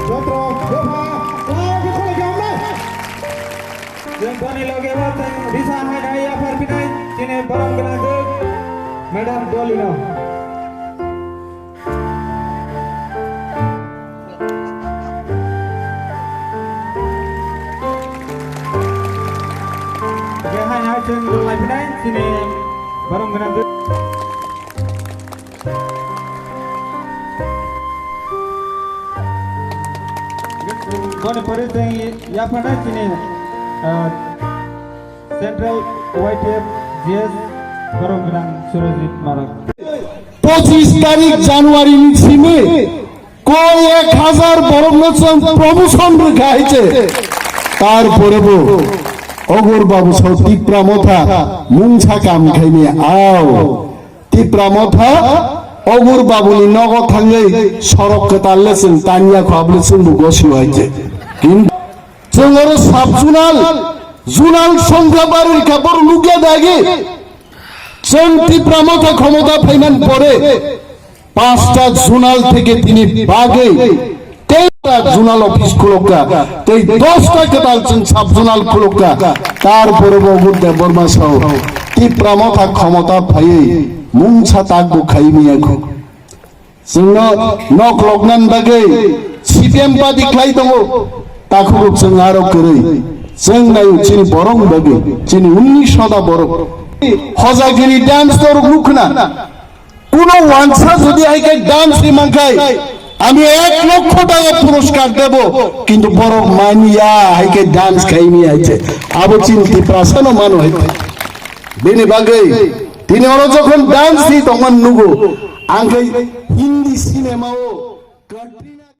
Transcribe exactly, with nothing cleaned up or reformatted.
Jotro, bopha, tei bikhono khe hambai. Chwng boni loge bo chwng risa hai nai yaphar phinai chini borom gwnang jwk Madam Dolino. Khe hai nai chwng rwlai phinai chini borom gwnang jwk. Boni pore tei yapharnai chini, ah, Central Y T F G S borom gwnang Surajit Marak. Pochis tarik January ni simi koi ek hazar borok no chwng promotion rwkha hai se. Tar pore bo Ogur Babu sao Tipra Motha mungsa kam khaini ao. Tipra Motha Ogur Babuni nogo thangwi sorok kwtal le chwng tanya kho, abole chwngbo gosio hai khe. Kintu chwng oro sub zonal, zonal songkha barwi kha, boro nukya dagi. Chwng Tipra Motha khomota phaiman pore pasta zonal theke tini bagwi teira zonal office khulokka, tei dosta kwtal chwng sub zonal khulokka. Tar pore bo Ogur Debbarma sao Tipra Motha khomota phaiwi mungsa takbo khai miyakho. Chwngno nok loknani bagwi C P M party khlai tongo, takhuk chwng aro kwrwi. Chwng naio chini borok bagwi, chini unnish ta borok. Hojagiri dance to rok nukhna. Kuno wansa jodi hai khe dance ri mankhai, ami ek lokho taka puroskar debo, kintu borok manya hai khe dance khaimi hai se. Abo chini Tiprasa no mano hai khe. Bini bagwi tini oro jokhon dance ri tongman nugo, ang khe Hindi cinema o Katrina